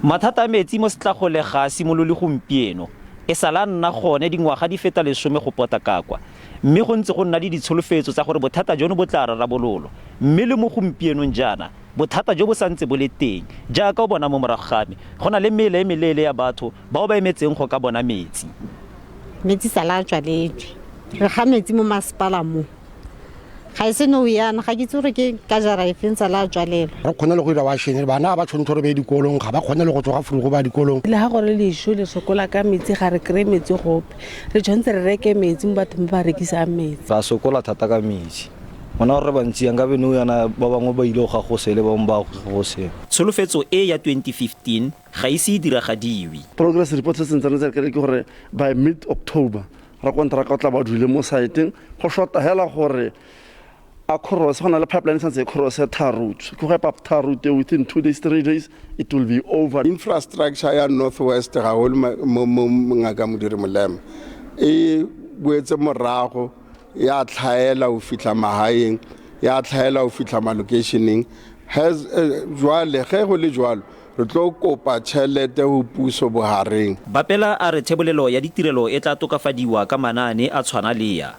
Mathata a metsi mo Setlagole ga a simolole gompieno, e sale a nna gone dingwaga di feta lesome go pota ka kwa. Mme go ntse go nna le ditsholofetso tsa gore bothata jono bo tla rarabololwa. Mme le mo gompienong jaana, bothata jo bo santse bo le teng. Jaaka o bona mo morago ga me, go na le mela e meleele ya batho bao ba emetseng go ka bona metsi. Metsi sale a tswaletswe. Re ga metsi mo masepala mo. Ga e se nou yana, ga ke itse gore ke ka jara e feng sale a tswalelwa. Re kgone le go dira washene, bana ga ba tshwanetse gore ba ye dikolong, ga ba kgone le go tsoga frugo ba dikolong. Le ga gore lešo le sokola ka metsi, ga re kry-e metsi gope. Re tshwanetse re reke metsi mo bathong ba ba rekisang metsi. Ra sokola thata ka metsi. Bona gore re bantsi yang, ka be nou yana ba bangwe ba ile go ga go sele, ba bangwe ba go go sele. Tsholofetso e ya 2015 ga ise e diragadiwe. Progress report se sentse re ntse re kry ke gore by mid October rakonteraka o tla ba dule mo siteng. Go shorta hela gore a cross, go na le pipeline santse e cross tar road, ke go epa tar road within 2 days 3 days it will be over. Infrastructure ya Northwest gaholo mo Ngaka Modiri Molema e boetse morago, ya tlhaela ho fihla mahaeng, ya tlhaela ho fihla malokeisheneng. Has jwale ge go le jwalo re tlo kopa tšhelete ho puso bohareng. Bapela a re thebolelo ya ditirelo e tla tokafadiwa ka manaane a tshwana le a.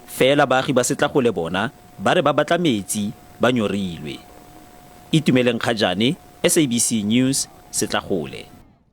Fela baagi ba Setlagole bona ba re ba batla metsi, ba nyorilwe. Itumeleng Kgajane, SABC News, Setlagole.